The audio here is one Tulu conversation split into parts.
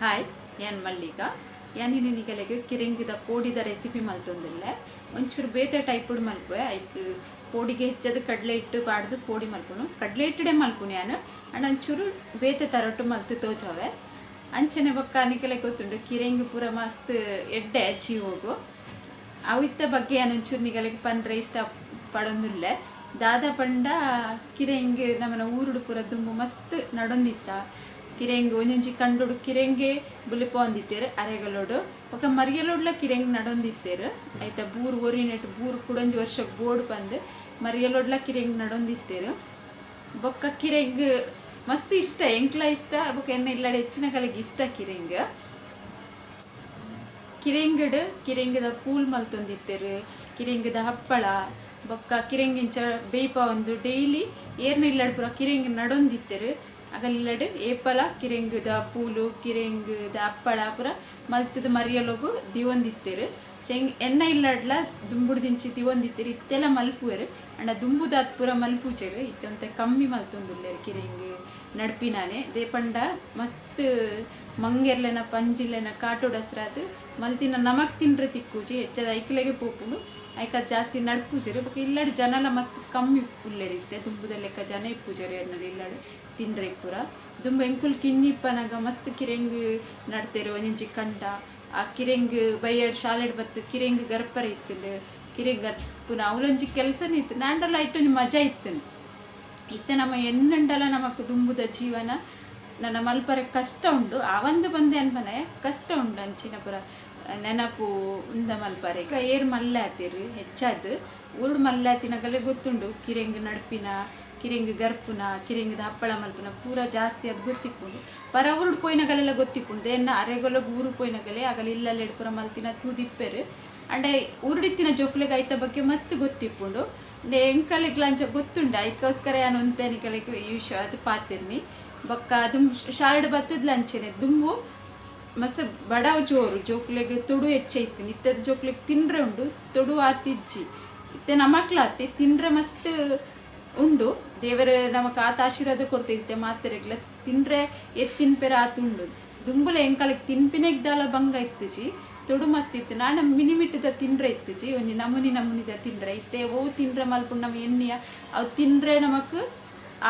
ಹಾಯ್, ಯಾನ್ ಮಲ್ಲಿಗ. ಯಾನ್ ನಿಗಲೆಗ್ ಕಿರೆಂಗಿದ ಪೋಡಿದ ರೆಸಿಪಿ ಮಲ್ತೊಂದುಲ್ಲೆ. ಒಂಚೂರು ಬೇತೆ ಟೈಪುಡು ಮಲ್ಪುವೆ. ಐಕ್ ಪೋಡಿಗೆ ಹೆಚ್ಚದ ಕಡಲೆ ಹಿಟ್ಟು ಪಾಡ್ದು ಪೋಡಿ ಮಲ್ಪುನು. ಕಡಲೆ ಹಿಟ್ಟುಡೆ ಮಲ್ಪುನು ಯಾನ್, ಅಂಡ ಒಂಚೂರು ಬೇತೆ ತರಟು ಮಲ್ತು ತೋಜಾವೆ. ಅಂಚನೆ ಬೊಕ್ಕ ನಿಗಲೆಗ್ ಗೊತ್ತುಂಡು ಕಿರೆಂಗ್ ಪೂರ ಮಸ್ತ್ ಎಡ್ಡೆ ಜೀವೊಗು. ಅವು ಇತ್ತ ಬಗ್ಗೆ ಯಾನ್ ಒಂಚೂರು ನಿಗಲೆಗ್ ಪನ್ರೆ ಇಷ್ಟ ಪಡೊಂದುಲ್ಲೆ. ದಾದ ಪಂಡ ಕಿರೆಂಗ್ ನಮನ ಊರುಡು ಪೂರ ದುಂಬು ಮಸ್ತ್ ನಡೊಂದಿತ್ತ. ಕಿರೆಂಗ್ ಒಂಜೊಂಜಿ ಕಂಡೋಡು ಕಿರೆಂಗೆ ಬುಲಿಪೊಂದಿತ್ತೆರ್ ಅರೆಗಲೋಡು. ಬೊಕ್ಕ ಮರಿಯಲೋಡ್ಲ ಕಿರೆಂಗ್ ನಡೊಂದಿತ್ತೆರ್. ಐತ ಬೂರು ಒರಿನೆಟ್ ಬೂರು ಕುಡೊಂಜಿ ವರ್ಷಕ್ಕೆ ಬೋಡು ಪಂದ್ ಮರಿಯಲೋಡ್ಲ ಕಿರೆಂಗ್ ನಡೊಂದಿತ್ತೆರ್. ಬೊಕ್ಕ ಕಿರೆಂಗ್ ಮಸ್ತ್ ಇಷ್ಟ, ಎಂಕ್ಲ ಇಷ್ಟ, ಬೊಕ್ಕ ಎನ್ನ ಇಲ್ಲಡೆ ಹೆಚ್ಚಿನ ಕಲೆಗ್ ಇಷ್ಟ ಕಿರೆಂಗ್. ಕಿರೆಂಗಡು ಕಿರೆಂಗದ ಪೂಲ್ ಮಲ್ತೊಂದಿತ್ತೆರ್, ಕಿರೆಂಗದ ಹಪ್ಪಳ, ಬೊಕ್ಕ ಕಿರೆಂಗಿಂಚ ಬೇಯ್ಪ ಒಂದು ಡೈಲಿ ಏರ್ನ ಇಲ್ಲಡ್ ಪೂರ ಕಿರೆಂಗ್ ನಡೊಂದಿತ್ತೆರ್. ಅಗಲಿಲ್ಲಡ್ ಏಪಲ ಕಿರೆಂಗುದ ಪೂಲು ಕಿರೆಂಗುದ ಹಪ್ಪಳ ಪೂರ ಮಲ್ತದ ಮರಿಯಲೊಗು ದಿವೊಂದಿತ್ತೆರ್. ಚೆಂಗ್ ಎನ್ನ ಇಲ್ಲಡ್ಲ ದುಂಬುಡ್ದಿಂಚಿ ದಿವೊಂದಿತ್ತೆರ್, ಇತ್ತೆಲ್ಲ ಮಲ್ಪುವೆರ್. ಅಂಡ ದುಂಬುದಾತ್ ಪೂರ ಮಲ್ಪುಜೆರ್, ಇತ್ತೊಂತೆ ಕಮ್ಮಿ ಮಲ್ತೊಂದುಲ್ಲೆರ್ ಕಿರೆಂಗ್ ನಡ್ಪಿನಾನೆ. ದೇಪಂಡ ಮಸ್ತ್ ಮಂಗೆರ್ಲೆನ ಪಂಜಿಲೆನ ಕಾಟೋಡಸ್ರಾದ್ ಮಲ್ತಿನ ನಮಕ್ ತಿನ್ರೆ ತಿಕ್ಕುಜಿ, ಹೆಚ್ಚದ ಐಕ್ಲೆಗೆ ಪೋಪುಂಡು. ಐಕ ಜಾಸ್ತಿ ನಡ್ಪುಜೆರ್. ಬೊಕ್ಕ ಇಲ್ಲಡ್ ಜನಲ ಮಸ್ತ್ ಕಮ್ಮಿ ಉಲ್ಲೆರ್ ಇತ್ತೆ, ದುಂಬುದ ಲೆಕ್ಕ ಜನ ಇಪ್ಪುಜೆರ್ ಎರ್ನಲ್ ಇಲ್ಲಡ್ ತಿನ್ರೆ ಪೂರ. ದುಂಬು ಎಂಕುಲು ಕಿನ್ನಿ ಇಪ್ಪನಾಗ ಮಸ್ತ್ ಕಿರೆಂಗ್ ನಡ್ತೆರ್ ಒಂಜೊಂಜಿ ಕಂಡ. ಆ ಕಿರೆಂಗ್ ಬಯ್ಯಡ್ ಶಾಲೆಡ್ ಬತ್ತು ಕಿರೆಂಗ್ ಗರ್ಪರೆ ಇತ್ತುಂಡು. ಕಿರೆಂಗ್ ಗರ್ಪುನ ಅವಲೊಂಜಿ ಕೆಲಸನೇ ಇತ್ತು, ನಾಂಡಲ ಐಟೊಂಜಿ ಮಜಾ ಇತ್ತುಂಡು. ಇತ್ತೆ ನಮ್ಮ ಎನ್ನುಂಡಲ ನಮಕ್ ದುಂಬುದ ಜೀವನ ನನ್ನ ಮಲ್ಪರೆ ಕಷ್ಟ ಉಂಡು. ಆವಂದು ಬಂದೆ ಅನ್ಪನೆ ಕಷ್ಟ ಉಂಡು ಅಂಚಿನ ಪೂರ ನೆನಪು ಉಂದ ಮಲ್ಪರೆ. ಏರ್ ಮಲ್ಲೆ ಆತೇರು ಹೆಚ್ಚಾದ್ ಊರುಡು ಮಲ್ಲೆ ಆತಿನಗಲೇ ಗೊತ್ತುಂಡು ಕಿರೆಂಗ್ ನಡ್ಪಿನ, ಕಿರೆಂಗ್ ಗರ್ಪುನ, ಕಿರೆಂಗ್ದ ಹಪ್ಪಳ ಮಲ್ಪುನ ಪೂರ ಜಾಸ್ತಿ ಅದು ಗೊತ್ತಿಪ್ಪುಂಡು. ಪರ ಊರುಡು ಪೋಯಿನಗಲೆಲ್ಲ ಗೊತ್ತಿಪ್ಪುಂಡು. ದೇನ್ನ ಅರೆಗೊಲಗ್ ಊರು ಪೋಯಿನಗಲೆ ಅಗಲ ಇಲ್ಲಲ್ಲೆಡ್ ಪೂರ ಮಲ್ತಿನ ತೂದಿಪ್ಪೆರು. ಅಂಡ ಊರುಡಿತ್ತಿನ ಜೋಕುಲೆಗ್ ಐತ ಬಗ್ಗೆ ಮಸ್ತ್ ಗೊತ್ತಿಪ್ಪುಂಡು. ಅಂಡೆ ಎಂಕಲೆಗ್ಲ ಅಂಚ ಗೊತ್ತುಂಡು, ಐಕೋಸ್ಕರ ಯಾನ್ ಒಂತೆ ನಿಕಲೆಗ್ ಈ ವಿಷಯ ಅದು ಪಾತಿರ್ನಿ. ಬೊಕ್ಕ ದುಂಬು ಶಾಲೆಡ್ ಬತ್ತದ್ಲ ಅಂಚೆನೆ ದುಂಬು ಮಸ್ತ್ ಬಡವು ಜೋರು, ಜೋಕುಲೆಗ್ ತೊಡು ಹೆಚ್ಚ ಇತ್ತು. ಇತ್ತದ ಜೋಕುಲೆಗ್ ತಿಂಡ್ರೆ ಉಂಡು, ತೊಡು ಆತಿಜ್ಜಿ. ಇತ್ತೆ ನಮಕ್ಲಾತಿ ತಿಂಡ್ರೆ ಮಸ್ತ್ ಉಂಡು. ದೇವರ ನಮಕ್ ಆತ ಆಶೀರ್ವಾದ ಕೊಡ್ತಿತ್ತೆ ಮಾತೆರೆಗ್ಲ ತಿಂಡ್ರೆ ಎತ್ ತಿನ್ಪೆರ ಆತ ಉಂಡು. ದುಂಬುಲ ಎಂಕಲೆಗ್ ತಿನ್ಪಿನೆಗ್ ದಾಲ ಬಂಗ ಇತ್ತುಜಿ, ತೊಡು ಮಸ್ತ್ ಇತ್ತು. ನಾನ ಮಿನಿಮಿಟ್ಟದ ತಿಂಡ್ರೆ ಇತ್ತುಜಿ, ಒಂಜಿ ನಮೂನಿ ನಮೂನಿದ ತಿಂಡ್ರೆ ಇತ್ತೆ. ಓ ತಿಂಡ್ರೆ ಮಲ್ಪುಂಡು ನಮ್ಮ ಎಣ್ಣಿಯ ಅವು ತಿಂಡ್ರೆ ನಮಕ್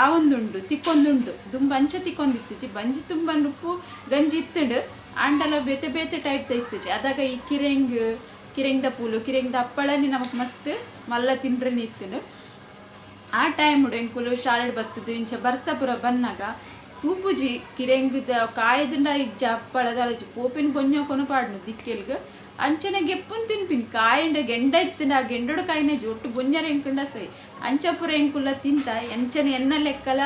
ಆವೊಂದುಂಡು, ತಿಕ್ಕೊಂದುಂಡು. ದುಂಬು ಅಂಚ ತಿಕ್ಕೊಂದಿತ್ತುಜಿ, ಬಂಜಿ ತುಂಬ ನುಪ್ಪು ಗಂಜಿ ಇತ್ತುಂಡು, ಆಂಡಲ ಬೇತೆ ಬೇತೆ ಟೈಪ್ದ ಇತ್ತುಜಿ. ಅದಾಗ ಈ ಕಿರೆಂಗ್, ಕಿರೆಂಗ್ದ ಪೂಲು, ಕಿರೆಂಗ್ದ ಹಪ್ಪಳನೇ ನಮಕ್ ಮಸ್ತ್ ಮಲ್ಲ ತಿಂಡ್ರೆನೇ ಇತ್ತುಂಡು. ಆ ಟೈಮುಡು ಎಂಕುಲು ಶಾಲೆಡ್ ಬತ್ತದು ಇಂಚ ಬರ್ಸ ಪೂರ ಬನ್ನಾಗ ತೂಪುಜಿ ಕಿರೆಂಗ್ದ ಕಾಯದುಂಡ ಇಜ್ಜ ಹಪ್ಪಳದ ಇಜ್ಜಿ, ಪೋಪಿನ ಬೊಂಜ ಕೊನು ಪಾಡ್ನು ದಿಕ್ಕೆಲ್ಗ್ ಅಂಚನೆ ಗೆಪ್ಪುನ್ ತಿನ್ಪಿನಿ. ಕಾಯಿಂಡ ಗೆಂಡ ಇತ್ತುಂಡ ಆ ಗೆಂಡೋಡು ಕಾಯಿನ ಇಜ್ಜಿ, ಒಟ್ಟು ಬೊಂಜರ ಎಂಕುಂಡ ಸೈ ಅಂಚ ಪೂರ ಎಂಕುಲ ತಿಂತ. ಅಂಚನೆ ಎನ್ನ ಲೆಕ್ಕಲ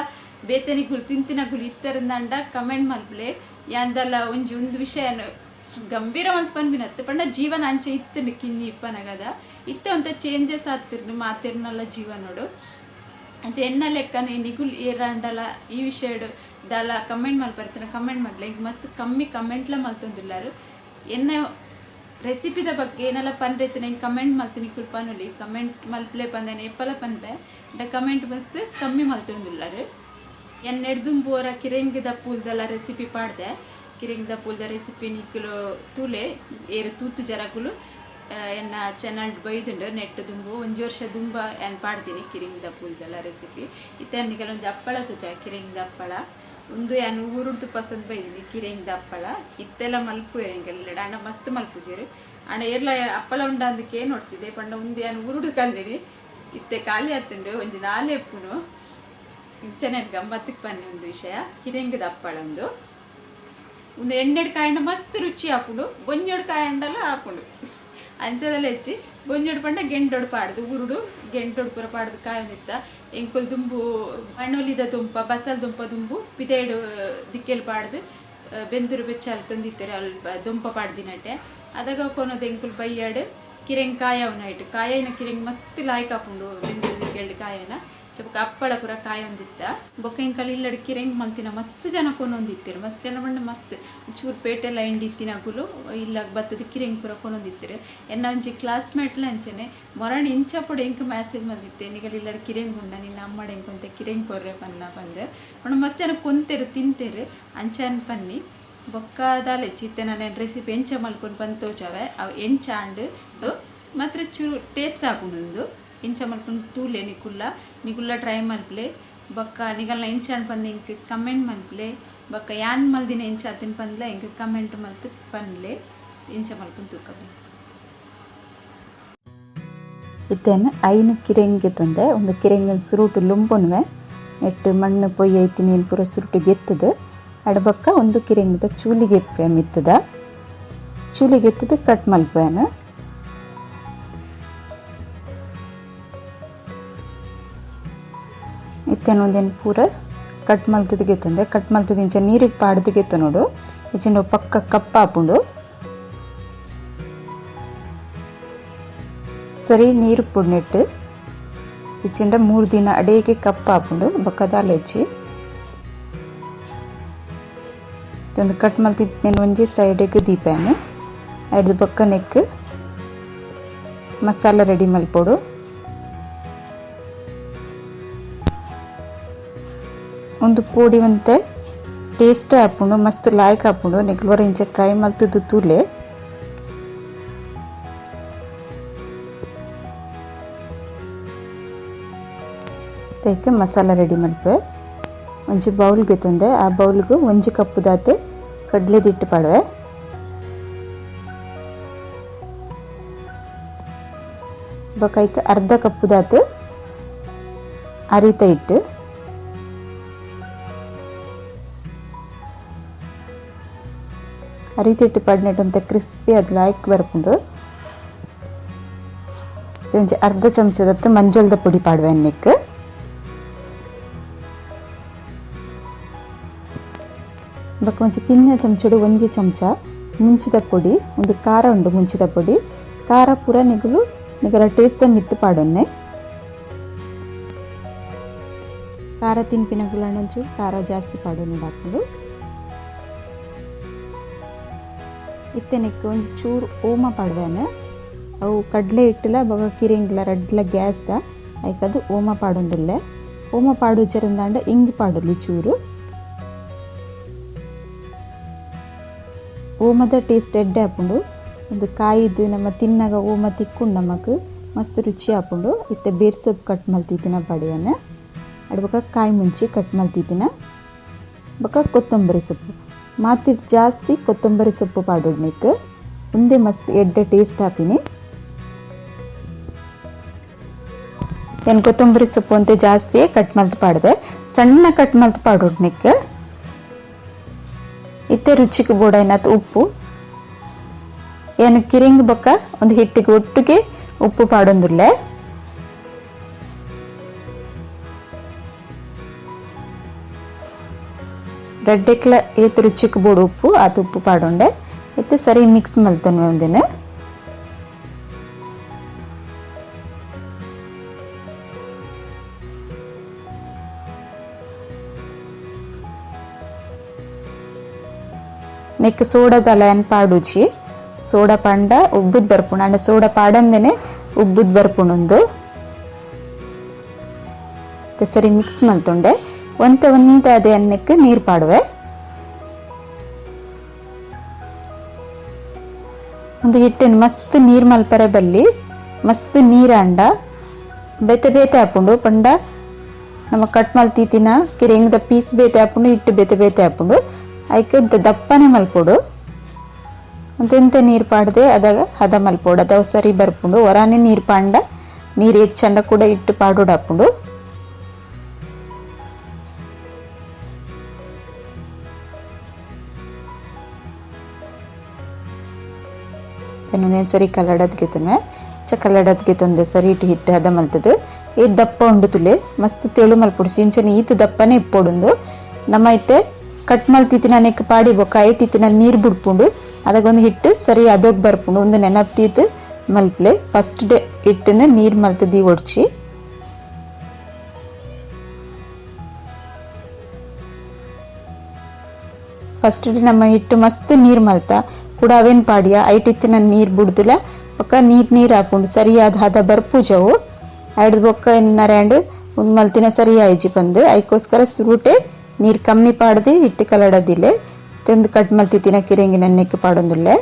ಬೇತನಿಗುಲು ತಿಂತಿನಗುಲು ಇತ್ತರಂದಂಡ ಕಮೆಂಟ್ ಮಲ್ಪುಲೆ. ಯಾಂದಲ ಒಂಜಿ ಒಂದು ವಿಷಯನ ಗಂಭೀರ ಮಲ್ತ್ ಪನ್ಪಿನತ್ತು ಪಂಡ ಜೀವನ ಅಂಚೆ ಇತ್ತುಂಡು ಕಿನ್ನಿ ಇಪ್ಪನಗದ. ಇತ್ತೆ ಒಂತ ಚೇಂಜಸ್ ಆತಿರ್ನು ಮಾತೆರ್ನಲ್ಲ ಜೀವನೋಡು. ಅಂಚೆ ಎನ್ನ ಲೆಕ್ಕನೆ ನಿಗುಲ್ ಏರಾಂಡಲ ಈ ವಿಷಯಡ್ ದಾಲ ಕಮೆಂಟ್ ಮಲ್ಪರ್ತಾನೆ ಕಮೆಂಟ್ ಮಲ್ಪಲೆ. ಇಂಕ್ ಮಸ್ತ್ ಕಮ್ಮಿ ಕಮೆಂಟ್ಲ ಮಲ್ತೊಂದುಲ್ಲಾರು. ಎನ್ನ ರೆಸಿಪಿದ ಬಗ್ಗೆ ಏನೆಲ್ಲ ಪನ್ರೆತ್ತಿನ ಹಿಂಗೆ ಕಮೆಂಟ್ ಮಲ್ತು ನಿಕುಲು ಪನುಲಿ ಕಮೆಂಟ್ ಮಲ್ಪಲೆ ಪಂದನೆ ಏಪಲ ಪನ್ಪೆ, ಅಂಡ ಕಮೆಂಟ್ ಮಸ್ತ್ ಕಮ್ಮಿ ಮಲ್ತೊಂದುಲ್ಲಾರು. ಎನ್ನ ಎಡ್ದುಂಬೋರ ಕಿರೆಂಗ್ದ ಪೂಲ್ದೆಲ್ಲ ರೆಸಿಪಿ ಪಾಡ್ದೆ. ಕಿರೆಂಗ್ದ ಪೂಲ್ದ ರೆಸಿಪಿ ನಿಕುಲು ತೂಲೆ ಏರು ತೂತು ಜರಗುಲು ಎನ್ನ ಚಾನಲ್ ಬೈದುಂಡು ನೆಟ್ ದುಂಬು ಒಂಜಿ ವರ್ಷ ದುಂಬ ಯಾನ್ ಪಾಡ್ತೀನಿ ಕಿರೆಂಗ್ದ ಪೂಲ್ದೆಲ್ಲ ರೆಸಿಪಿ. ಇತ್ತೆ ನಿಕಲ ಒಂಜಿ ಹಪ್ಪಳ ತೂಜ ಕಿರೆಂಗ್ದ ಹಪ್ಪಳ ಉಂದು ಯಾನ್ ಊರುಡ್ದು ಪಸಂದ್ ಬೈದಿನಿ ಕಿರೆಂಗ್ದ ಹಪ್ಪಳ. ಇತ್ತೆಲ್ಲ ಮಲ್ಪುವೆರ್ ಎಂಕಲ್ಲೆಡ, ಅಂಡ ಮಸ್ತ್ ಮಲ್ಪುಜೆರ್. ಅಂಡ ಏರ್ಲ ಹಪ್ಪಳ ಉಂಡಂದಕ್ಕೆ ನೋಡ್ತಿದ್ದೆ ಪಂಡ ಉಂದು ಯಾನ್ ಊರುಡು ಕಂದಿನಿ. ಇತ್ತೆ ಖಾಲಿ ಆತುಂಡು ಒಂಜಿ ನಾಲೆ ಎಪ್ಪುನು. ಇಂಚನೆ ಗಮ್ಮತ್ತಿಗೆ ಪನ್ನಿ ಒಂದು ವಿಷಯ ಕಿರೆಂಗ್ದ ಹಪ್ಪಳ ಉಂದು. ಉಂದು ಎಣ್ಣೆಡ್ ಕಾಯಂಡ ಮಸ್ತ್ ರುಚಿ ಆಪುಂಡು, ಬೊಂಜೋಡು ಕಾಯಂಡಲ ಆಪುಂಡು. ಅಂಚದಲ್ಲ ಹೆಚ್ಚಿ ಬೊಂಜೋಡು ಪಂಡ ಗೆಂಡೋಡು ಪಾಡ್ದು ಊರುಡು ಗೆಂಡೋಡು ಪೂರ ಪಾಡ್ದು ಕಾಯೊಂದಿತ್ತ. ಎಂಕುಲು ದುಂಬು ಮಣ್ಣೊಲಿದ ದುಂಪ ಬಸಲ್ ದುಂಪ ದುಂಬು ಪಿದೇಡು ದಿಕ್ಕೆಲ್ ಪಾಡ್ದು ಬೆಂದುರು ಬೆಚ್ಚಾಲ್ ತಂದಿತ್ತಾರೆ ಅಲ್ಪ ದುಂಪ ಪಾಡ್ದಿನಟ್ಟೆ. ಅದಾಗ ಕೊನೊದು ಎಂಕುಲು ಬಯ್ಯಾಡು ಕಿರೆಂಗ್ ಕಾಯವ್ನ ಇಟ್ಟು ಕಾಯಿನ ಕಿರೆಂಗ್ ಮಸ್ತ್ ಲಾಯ್ಕ್ ಆಪುಂಡು ಬೆಂದುರು ದಿಕ್ಕೆಲ್ಡ್ ಕಾಯನ. ಬೊಕ್ಕ ಹಪ್ಪಳ ಪೂರ ಕಾಯೊಂದಿತ್ತ. ಬೊಕ್ಕ ಎಂಕಲ್ ಇಲ್ಲಡ್ ಕಿರೆಂಗ್ ಮಲ್ತಿನ ಮಸ್ತ್ ಜನ ಕೊನೊಂದಿತ್ತೆರ್. ಮಸ್ತ್ ಜನ ಪಂಡ ಮಸ್ತ್ ಚೂರು ಪೇಟೆ ಲೈನ್ ಇತ್ತಿನಗುಲು ಇಲ್ಲಾಗ ಬತ್ತದ ಕಿರೆಂಗ್ ಪೂರ ಕೊನೊಂದಿತ್ತೆರ್. ಎನ್ನ ಒಂಜಿ ಕ್ಲಾಸ್ಮೇಟ್ಲ ಅಂಚನೆ ಮೊರಣ್ ಇಂಚ ಪೊಡೆ ಎಂಕ್ ಮೆಸೇಜ್ ಮಲ್ದಿತ್ತೆ, ನಿಗಲ್ ಇಲ್ಲಡ್ ಕಿರೆಂಗ್ ಉಂಡ ನಿನ್ನ ಅಮ್ಮಡ ಎಂಕೊಂತೆ ಕಿರೆಂಗ್ ಕೊರ್ರೆ ಪನ್ನ ಪಂದ್. ಪಂಡ ಮಸ್ತ್ ಜನ ಕೊಂತೆರ್ ತಿಂತೆರ್ ಅಂಚನ್ ಪನ್ನಿ. ಬೊಕ್ಕ ದಾಲೆ ಇತ್ತೆ ನಾನು ರೆಸಿಪಿ ಎಂಚ ಮಲ್ಕೊಂಡು ಬಂದು ತೋಜಾವೆ ಅವು ಎಂಚ ಆಂಡ್ ಮಾತ್ರ ಚೂರು ಟೇಸ್ಟ್ ಆಪುಂಡು ಎಂಚ ಮಲ್ಕೊಂಡು ತೂಲೆ ನಿಕುಲ್ಲ ನಿಕುಲ್ಲ ಟ್ರೈ ಮಲ್ಪಲೆ ಬೊಕ್ಕ ನಿಗಲ್ನ ಎಂಚ ಆಂಡ್ ಪಂದ್ ಇಂಕ್ ಕಮೆಂಟ್ ಮಲ್ಪಲೆ ಬೊಕ್ಕ ಯಾನ್ ಮಲ್ದಿನ ಎಂಚ ಆತಿನ ಪಂದ್ಲ ಇಂಕ್ ಕಮೆಂಟ್ ಮಲ್ತ್ ಪನ್ಲೆ ಎಂಚ ಮಲ್ಪುನ್ ತೂಕಬೆ. ಇತ್ತೇನು ಐನು ಕಿರೆಂಗೆ ತೊಂದೆ ಒಂದು ಕಿರೆಂಗೆ ಸುರುಟು ಲುಂಬೊನುವೆ ನೆಟ್ಟು ಮಣ್ಣು ಪೊಯ್ಯಿ ಐತಿ ನೀನು ಪೂರ ಸುರುಟು ಗೆತ್ತದು ಅಡಬಕ್ಕ ಒಂದು ಕಿರೆಂಗದ ಚೂಲಿಗೆ ಮಿತ್ತದ ಚೂಲಿಗೆತ್ತದು ಕಟ್ ಮಲ್ಪೇನು. ಇತ್ತೇನು ಒಂದೇನು ಪೂರ ಕಟ್ ಮಲ್ತದ ಗೆತ್ತೊಂದೆ ಕಟ್ ಮಲ್ತದ ಇಂಚ ನೀರಿಗೆ ಪಾಡ್ದು ಗೆತ್ತು ನೋಡು ಇಚಿನ ಪಕ್ಕ ಕಪ್ಪಾಪುಂಡು ಸರಿ ನೀರು ಪುಡ್ನೆಟ್ಟು ಇಚ್ಚಿಂಡ 3 ದಿನ ಅಡೇಗೆ ಕಪ್ಪಾಪುಂಡು ಬೊಕ್ಕದಾಲೆಚ್ಚಿ ಒಂದು ಕಟ್ ಮಲ್ತಿದ್ದೇನು ಒಂಜಿ ಸೈಡಿಗೆ ದೀಪೇನು ಐದು ಬೊಕ್ಕ ನೆಕ್ ಮಸಾಲ ರೆಡಿ ಮಲ್ಪೊಡು. ಒಂದು ಪೋಡಿ ಒಂತೆ ಟೇಸ್ಟ್ ಆಪುಂಡು ಮಸ್ತ್ ಲಾಯ್ಕ್ ಆಪುಂಡು ನೆಕ್ಲೋರ ಇಂಚ ಟ್ರೈ ಮಲ್ತದ್ದು ತೂಲೆ. ತೈಕೆ ಮಸಾಲ ರೆಡಿ ಮಲ್ಪೆ ಒಂಜಿ ಬೌಲ್ಗೆ ತಂದೆ ಆ ಬೌಲ್ಗೆ ಒಂಜಿ ಕಪ್ಪು ದಾತು ಕಡಲೆದಿಟ್ಟು ಪಾಡುವೆ. ಬೊಕ್ಕ ಅರ್ಧ ಕಪ್ಪು ದಾತು ಅರಿತ ಇಟ್ಟು ಅರಿತ ಇಟ್ಟು ಪಾಡಿನೆಟ್ಟು ಅಂತ ಕ್ರಿಸ್ಪಿ ಅದು ಲಾಯ್ಕ್ ಬರ್ಪುಂಡು. ಒಂಜಿ ಅರ್ಧ ಚಮಚದತ್ತು ಮಂಜಲ್ದ ಪುಡಿ ಪಾಡುವೆ ಅನ್ನಕ್ಕೆ. ಬೊಕ್ಕ ಒಂಜಿ ಕಿನ್ನ ಚಮಚಡು ಒಂಜಿ ಚಮಚ ಮುಂಚಿದ ಪೊಡಿ ಒಂದು ಖಾರ ಉಂಡು ಮುಂಚಿದ ಪೊಡಿ ಖಾರ ಪೂರ ನಿಗುಲು ನಿಗಲ ಟೇಸ್ಟ್ ಮಿತ್ತು ಪಾಡೊನ್ನೆ ಖಾರ ತಿನ್ಪಿನಗುಲಂಚು ಖಾರ ಜಾಸ್ತಿ ಪಾಡೊನ್ನೆ ಹಾಕೊಂಡು. ಇತ್ತೆನೆಕ್ ಒಂಜಿ ಚೂರು ಓಮ ಪಾಡ್ವೇನೆ ಅವು ಕಡಲೆ ಹಿಟ್ಟಲ ಬೊಕ ಕಿರಿಂಗ್ಲ ರಡ್ಲ ಗ್ಯಾಸ್ದ ಐಕದು ಓಮ ಪಾಡೊಂದುಲ್ಲೆ ಓಮ ಪಾಡುಜರಿಂದಾಂಡ ಇಂಗ್ ಪಾಡೊಲಿ ಚೂರು ಓಮದ ಟೇಸ್ಟ್ ಎಡ್ಡೆ ಆಪುಂಡು. ಒಂದು ಕಾಯಿದು ನಮ್ಮ ತಿನ್ನಾಗ ಓಮ ತಿಕ್ಕೊಂಡು ನಮಕ್ ಮಸ್ತ್ ರುಚಿ ಆಪುಂಡು. ಇತ್ತೆ ಬೇರ್ ಸೊಪ್ಪು ಕಟ್ ಮಲ್ತಿತ್ತಿನ ಪಡಿಯನ್ನ ಅಡ್ಬಕ ಕಾಯಿ ಮುಂಚಿ ಕಟ್ ಮಲ್ತಿತ್ತಿನ ಬೊಕ ಕೊತ್ತಂಬರಿ ಸೊಪ್ಪು ಮಾತಿ ಜಾಸ್ತಿ ಕೊತ್ತಂಬರಿ ಸೊಪ್ಪು ಪಾಡೋಡ್ನಿಕ್ ಒಂದೇ ಮಸ್ತ್ ಎಡ್ಡೆ ಟೇಸ್ಟ್ ಆಪಿನಿ. ಏನು ಕೊತ್ತಂಬರಿ ಸೊಪ್ಪು ಅಂತ ಜಾಸ್ತಿ ಕಟ್ ಮಲ್ತು ಪಾಡಿದೆ ಸಣ್ಣ ಕಟ್ ಮಲ್ತು ಪಾಡೋಡ್ನಿಕ್. ಇತ್ತೆ ರುಚಿಗೆ ಬೋಡೈನತ್ ಉಪ್ಪು ಏನು ಕಿರಿಂಗ್ ಬೊಕ್ಕ ಒಂದು ಹಿಟ್ಟಿಗೆ ಒಟ್ಟಿಗೆ ಉಪ್ಪು ಪಾಡೊಂದುಲ್ಲೆ. ರಡ್ಡೆಕ್ಲ ಏತ್ ರುಚಿಗೆ ಬೋಡು ಉಪ್ಪು ಆತ ಉಪ್ಪು ಪಾಡೊಂಡೆ ಇತ್ತೆ ಸರಿ ಮಿಕ್ಸ್ ಮಲ್ತೊನ್ವೆ ಒಂದಿನ. ನೆಕ್ ಸೋಡಾದಲ ಏನ್ ಪಾಡುಚಿ ಸೋಡಾ ಪಾಂಡ ಉಬ್ಬುದ್ ಬರ್ಪುಂಡು ಅಂಡ ಸೋಡಾ ಪಾಡಂದೇನೆ ಉಬ್ಬುದ್ ಬರ್ಪುಂಡು. ಸರಿ ಮಿಕ್ಸ್ ಮಲ್ತೊಂಡೆ ಒಂತೆ ಒಂತೆ ಅದೇ ಅನ್ನಕ್ಕೆ ನೀರು ಪಾಡುವೆ. ಒಂದು ಹಿಟ್ಟಿನ ಮಸ್ತ್ ನೀರು ಮಲ್ಪರೆ ಬಲ್ಲಿ ಮಸ್ತ್ ನೀರು ಅಂಡ ಬೇತೆ ಬೇತೆ ಆಪುಂಡು ಪಂಡ ನಮ್ಮ ಕಟ್ ಮಲ್ತೀತಿನ ಕಿರಿಂಗ್ದ ಪೀಸ್ ಬೇತೆ ಆಪುಂಡು ಹಿಟ್ಟು ಬೇತೆ ಬೇತೆ ಆಪುಂಡು ಐಕ್ ದಪ್ಪನೆ ಮಲ್ಪೊಡು ಅಂತೆಂತ ನೀರು ಪಾಡದೆ ಅದಾಗ ಹದ ಮಲ್ಪೊಡು ಅದ ಸರಿ ಬರ್ಪುಂಡು. ಹೊರಾನೆ ನೀರು ಪಾಂಡ ನೀರು ಹೆಚ್ಚಂಡ ಕೂಡ ಇಟ್ಟು ಪಾಡೋಡು ಆಪುಂಡು. ಸರಿ ಕಲ್ಲಡದ್ಗೆ ತುನ್ವೆ ಚ ಕಲ್ಲಡದ್ಗೆ ತೊಂದೆ ಸರಿ ಇಟ್ಟು ಹಿಟ್ಟು ಹದ ಮಲ್ತದು ಈ ದಪ್ಪ ಉಂಡು ತುಲೆ ಮಸ್ತ್ ತೆಳು ಮಲ್ಪೊಡು ಇಂಚನೆ ಈತ ದಪ್ಪನೆ ಇಪ್ಪೊಡುಂದು ನಮ್ಮ ಐತೆ ಕಟ್ ಮಲ್ತಿತ್ತಿನ ನೆಕ್ ಪಾಡಿ ಬೊಕ್ಕ ಐಟಿತ್ತಿನ ನೀರು ಬುಡ್ಪುಂಡು ಅದಕ್ಕೊಂದು ಹಿಟ್ಟು ಸರಿ ಅದೋಗ್ ಬರ್ಪುಂಡು ಒಂದು ನೆನಪ್ತೀತು ಮಲ್ಪ್ಲೆ ಫಸ್ಟ್ ಡೇ ಹಿಟ್ಟನ್ನ ನೀರು ಮಲ್ತದಿ ಒಡ್ಚಿ. ಫಸ್ಟ್ ಡೇ ನಮ್ಮ ಹಿಟ್ಟು ಮಸ್ತ್ ನೀರು ಮಲ್ತ ಕೂಡ ಅವೇನು ಪಾಡಿಯ ಐಟಿತ್ತಿನ ನೀರು ಬುಡ್ದುಲ ಬೊಕ್ಕ ನೀರು ನೀರು ಹಾಪುಂಡು ಸರಿಯಾದ ಹದ ಬರ್ಪುಜವು ಐಡ್ದು ಬೊಕ್ಕ ಎನ್ನರ್ಯಾಂಡು ಒಂದು ಮಲ್ತಿನ ಸರಿ ಆಯ್ಜಿ ಬಂದು ಐಕೋಸ್ಕರ ಸುರುಟೆ ನೀರು ಕಮ್ಮಿ ಪಾಡ್ದು ಹಿಟ್ಟು ಕಲಡದಿಲ್ಲ ತೆಂದು ಕಟ್ ಮಲ್ತಿತ್ತಿನ ಕಿರೆಂಗಿನ ನೆಕ್ ಪಾಡೊಂದುಲ್ಲೆ.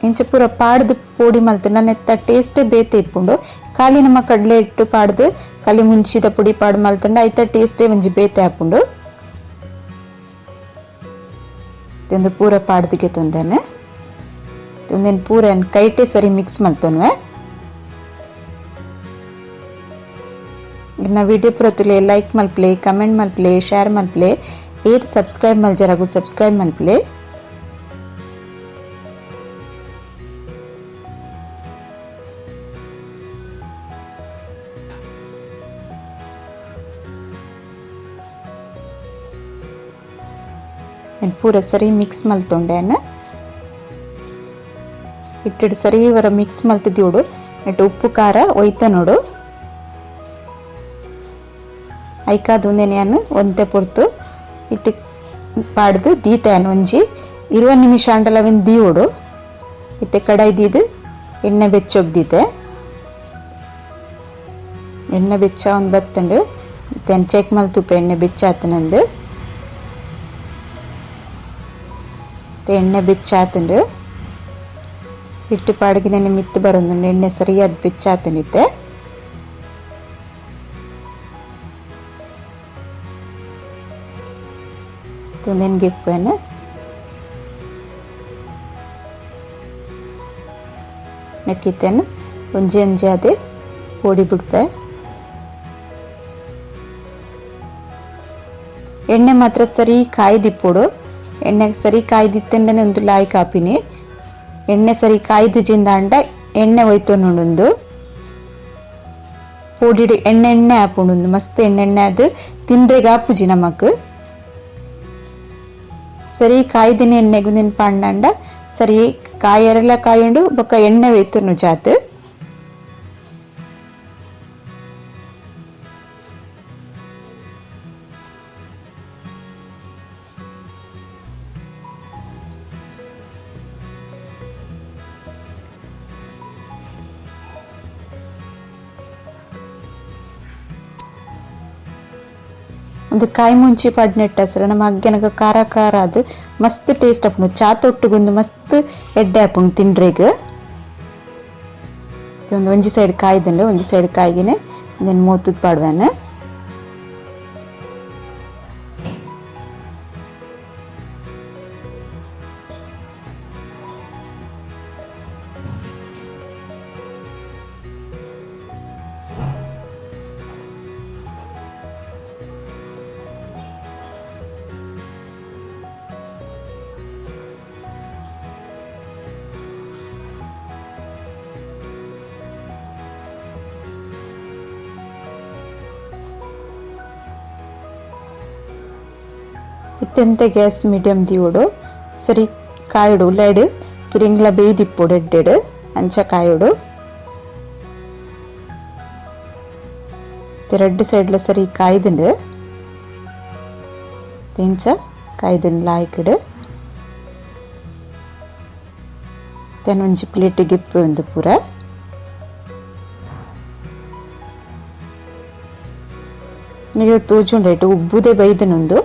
ಇಂಚ ಪೂರ ಪಾಡ್ದು ಪೋಡಿ ಮಲ್ತುಂಡ ನೆತ್ತ ಟೇಸ್ಟೇ ಬೇತೆ ಇಪ್ಪುಂಡು. ಖಾಲಿ ನಮ್ಮ ಕಡಲೆ ಹಿಟ್ಟು ಪಾಡ್ದು ಖಾಲಿ ಮುಂಚಿದ ಪುಡಿ ಪಾಡ್ ಮಲ್ತುಂಡ ಐತ ಟೇಸ್ಟೇ ಒಂಜಿ ಬೇತೆ ಆಪುಂಡು. ಒಂದು ಪೂರ ಪಾಡ್ದಿಗೆ ತೊಂದೇನೆ ಒಂದೇನು ಪೂರ ಕೈಟೆ ಸರಿ ಮಿಕ್ಸ್ ಮಲ್ತೊನ್ವೆ. ಇನ್ನ ವಿಡಿಯೋ ಪೂರ ಲೈಕ್ ಮಲ್ಪಲೆ, ಕಮೆಂಟ್ ಮಲ್ಪಲೆ, ಶೇರ್ ಮಲ್ಪಲೆ, ಏರ್ ಸಬ್ಸ್ಕ್ರೈಬ್ ಮಲ್ಜರಗು ಸಬ್ಸ್ಕ್ರೈಬ್ ಮಲ್ಪಲೆ. ಪೂರ ಸರಿ ಮಿಕ್ಸ್ ಮಲ್ತೊಂಡೇನ ಇಟ್ಟಿಡು ಸರಿ ವರ ಮಿಕ್ಸ್ ಮಲ್ತಿದ್ದೀವಡು. ನೆಟ್ಟು ಉಪ್ಪು ಖಾರ ಒಯ್ತ ನೋಡು. ಐಕಾದ ಒಂದೇನು ಒಂತೆ ಪೊರ್ತು ಇಟ್ಟು ಪಾಡ್ದು ದೀತಾಯನ್ ಒಂಜಿ 20 ನಿಮಿಷ ಅಂಡಲವಿನ ದೀವೋಡು. ಇತ್ತೆ ಕಡಾಯಿ ದೀದು ಎಣ್ಣೆ ಬೆಚ್ಚೋಗ್ದೀತೆ. ಎಣ್ಣೆ ಬೆಚ್ಚ ಒಂದು ಬತ್ತಂಡು ತೆನ್ ಚೆಕ್ ಮಲ್ತುಪ್ಪ ಎಣ್ಣೆ ಬೆಚ್ಚಾತನಂದು. ಎಣ್ಣೆ ಬೆಚ್ಚಾತಂಡು ಹಿಟ್ಟು ಪಾಡಿಗೆ ಮಿತ್ತು ಬರೋದು ಎಣ್ಣೆ ಸರಿಯಾದ ಬೆಚ್ಚಾತನಿತ್ತೆ. ಗೆಪ್ಪೇನೆ ನಕ್ಕಿತ್ತೇನೆ ಒಂಜಿ ಒಂಜಿ ಅದೇ ಪೋಡಿ ಬಿಡ್ಪೆ. ಎಣ್ಣೆ ಮಾತ್ರ ಸರಿ ಕಾಯ್ದಿಪ್ಪೋಡು. ಎಣ್ಣೆ ಸರಿ ಕಾಯ್ದಿತ್ತಂಡನೆ ಒಂದು ಲಾಯ್ ಕಾಪಿನಿ. ಎಣ್ಣೆ ಸರಿ ಕಾಯ್ದು ಜಿಂದಾಂಡ ಎಣ್ಣೆ ಹೋಯ್ತು ನೋಡೊಂದು ಪೋಡಿಡು ಎಣ್ಣೆ ಎಣ್ಣೆ ಆಪುಂಡು. ಮಸ್ತ್ ಎಣ್ಣೆ ಎಣ್ಣೆ ಅದು ತಿಂದ್ರೆಗೆ ಆಪುಜಿ ನಮಕ್. ಸರಿ ಕಾಯ್ದಿನ ಎಣ್ಣೆಗು ನಿನ್ ಪಾಂಡಂಡ ಸರಿ ಕಾಯರೆಲ್ಲ ಕಾಯುಂಡು ಬೊಕ್ಕ ಎಣ್ಣೆ ಹೋಯ್ತು ಜಾತ್. ಒಂದು ಕಾಯಿ ಮುಂಚಿ ಪಾಡ್ನೆಟ್ಟ ಸರ್ ನಮ್ಮ ಅಗ್ಗನಗ ಖಾರ ಖಾರ ಅದು ಮಸ್ತ್ ಟೇಸ್ಟ್ ಆಪುಂಡು. ಚಾ ತೊಟ್ಟುಗೊಂದು ಮಸ್ತ್ ಎಡ್ಡೆ ಆಪುಂಡು ತಿಂಡ್ರೆಗ್. ಒಂದು ಒಂಜಿ ಸೈಡ್ ಕಾಯ್ದಂಡು ಒಂಜಿ ಸೈಡ್ ಕಾಯಿಗೆನೆ ಒಂದೇನು ಮೂತದ ಪಾಡ್ವೇನೆ. ಇತ್ತೆಂತ ಗ್ಯಾಸ್ ಮೀಡಿಯಂ ದಿವೋಡು ಸರಿ ಕಾಯುಡು ಉಳ್ಳಾಡು ಕಿರಿಂಗ್ಲ ಬೇಯ್ದಿಪ್ಪೋಡು ಎಡ್ಡೆಡು ಅಂಚ ಕಾಯುಡು. ರೆಡ್ ಸೈಡ್ಲ ಸರಿ ಕಾಯ್ದುಂಡು ಇಂಚ ಕಾಯ್ದುಂಡು ಲಾಯ್ಕಿಡು. ಒಂಜಿ ಪ್ಲೇಟ್ ಗಿಪ್ಪು ಒಂದು ಪೂರ. ತೋಜುಂಡೈಟು ಉಬ್ಬುದೇ ಬೈದನೊಂದು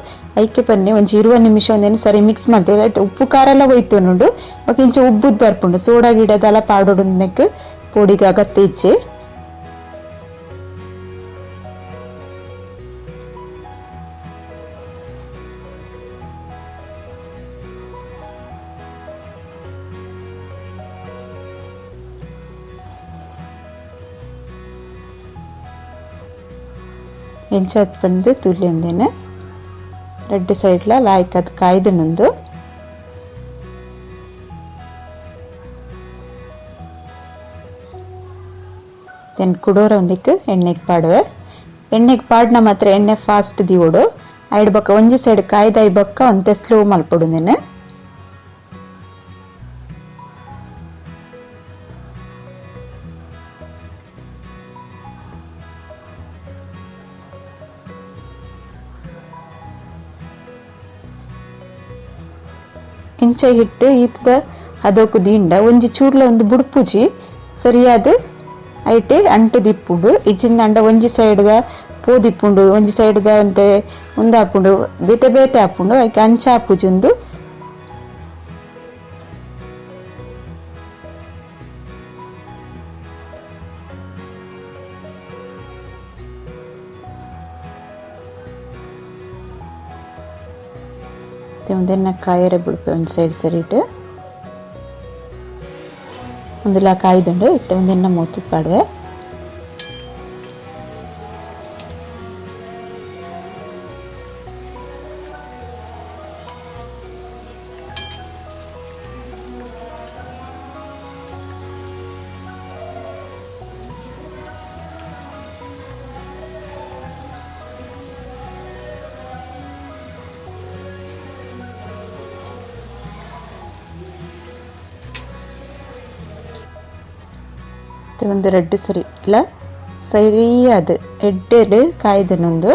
ಐಕೆ ಪನ್ನೆ ಒಂಜಿ 20 ನಿಮಿಷ ಒಂದೇನು ಸರಿ ಮಿಕ್ಸ್ ಮಾಡ್ತೇವೆ. ಉಪ್ಪು ಖಾರ ಎಲ್ಲ ಹೋಯ್ತು ನೋಡು ಬೊಕ ಇಂಚ ಉಬ್ಬುದ್ ಬರ್ಪುಂಡು. ಸೋಡಾ ಗಿಡದೆಲ್ಲ ಪಾಡೋಡು ಪೋಡಿಗೆ ಅಗತ್ಯ ಇಜ್ಜಿ. ಎಂಚ ಪಂದು ತುಲಿಯಂದೇನೆ ರೆಡ್ ಸೈಡ್ಲ ಲಾಯ್ಕ್ ಅದು ಕಾಯ್ದನೊಂದು. Then ಕುಡೋರ ಒಂದಿಕ್ ಎಣ್ಣೆಗೆ ಪಾಡುವೆ. ಎಣ್ಣೆಗೆ ಪಾಡ್ನ ಮಾತ್ರ ಎಣ್ಣೆ ಫಾಸ್ಟ್ ದಿವೋಡು. ಐಡ್ ಬೊಕ್ಕ ಒಂಜಿ ಸೈಡ್ ಕಾಯ್ದಾಯಿ ಬೊಕ್ಕ ಒಂತೆ ಸ್ಲೋ ಮಲ್ಪೊಡು ನೆನೆ. ಇಂಚ ಹಿಟ್ಟು ಈತದ ಅದೋಕು ದಿಂಡ ಒಂಜಿ ಚೂರ್ಲ ಒಂದು ಬುಡ್ಪುಜಿ ಸರಿಯಾದ ಐಟೆ ಅಂಟು ದಿಪ್ಪುಂಡು ಇಜ್ಜಿಂದಾಂಡ ಒಂಜಿ ಸೈಡ್ದ ಪೋದಿಪ್ಪುಂಡು ಒಂಜಿ ಸೈಡ್ದ ಒಂತೆ ಉಂದಾಪುಂಡು ಬೇತೆ ಬೇತೆ ಆಪುಂಡು ಐಕ್ ಅಂಚ ಆಪುಜಿ. ಉಂದೆನ್ನ ಕಾಯರೆ ಬುಡ್ಪೆ ಒಂದು ಸೈಡ್ ಸರಿಟ್ ಒಂದುಲ ಕಾಯ್ದುಂಡು ಇತ್ತೆ ಉಂದೆನ್ನ ಮೂತು ಪಾಡುವೆ. ಒಂದು ರೆಡ್ ಸರಿ ಇಲ್ಲ ಸರಿಯಾದ ಎಡ್ಡೆಡ್ ಕಾಯ್ದನೊಂದು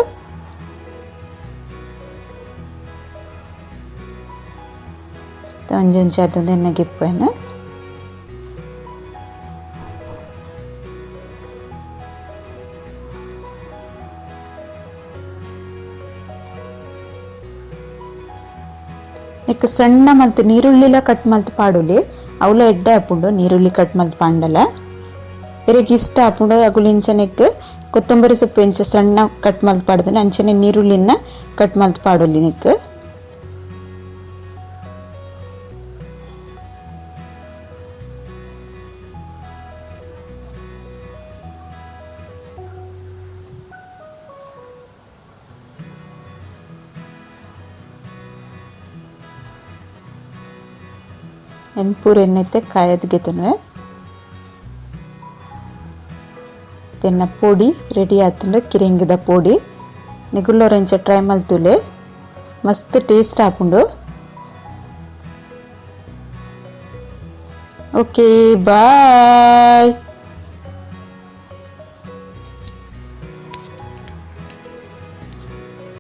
ಒಂಜೊಂಜಿ ಅದೊಂದು ಎಣ್ಣೆಗಿಪ್ಪೇನ ನೆಕ್ ಸಣ್ಣ ಮಲ್ತು ನೀರುಳ್ಳಿಲ ಕಟ್ ಮಲ್ತು ಪಾಡುಲಿ ಅವಲ ಎಡ್ಡೆ ಆಪುಂಡು ನೀರುಳ್ಳಿ ಕಟ್ ಮಲ್ತು ಪಾಂಡಲ ಎರೆಗ್ ಇಷ್ಟ ಆಪುಂಡು ಅಗುಲು ಇಂಚನೆಕ್ ಕೊತ್ತಂಬರಿ ಸೊಪ್ಪು ಇಂಚ ಸಣ್ಣ ಕಟ್ ಮಲ್ತ್ ಪಾಡ್ದನೆ ಅಂಚನೆ ನೀರುಳ್ಳಿನ ಕಟ್ ಮಲ್ತ್ ಪಾಡೊಲಿ ನೆಕ್. ಎನ್ ಪೂರ ಎಣ್ಣೆತೆ ಕಾಯದ್ ಗೆತುನುವೆ. ತೆನ್ನ ಪೊಡಿ ರೆಡಿ ಆತುಂಡು ಕಿರಿಂಗಿದ ಪೊಡಿ ನಿಗುಲ್ಲೊರೆಂಚ ಟ್ರೈ ಮಲ್ತುಲೆ ಮಸ್ತ್ ಟೇಸ್ಟ್ ಆಪುಂಡು. Okay bye.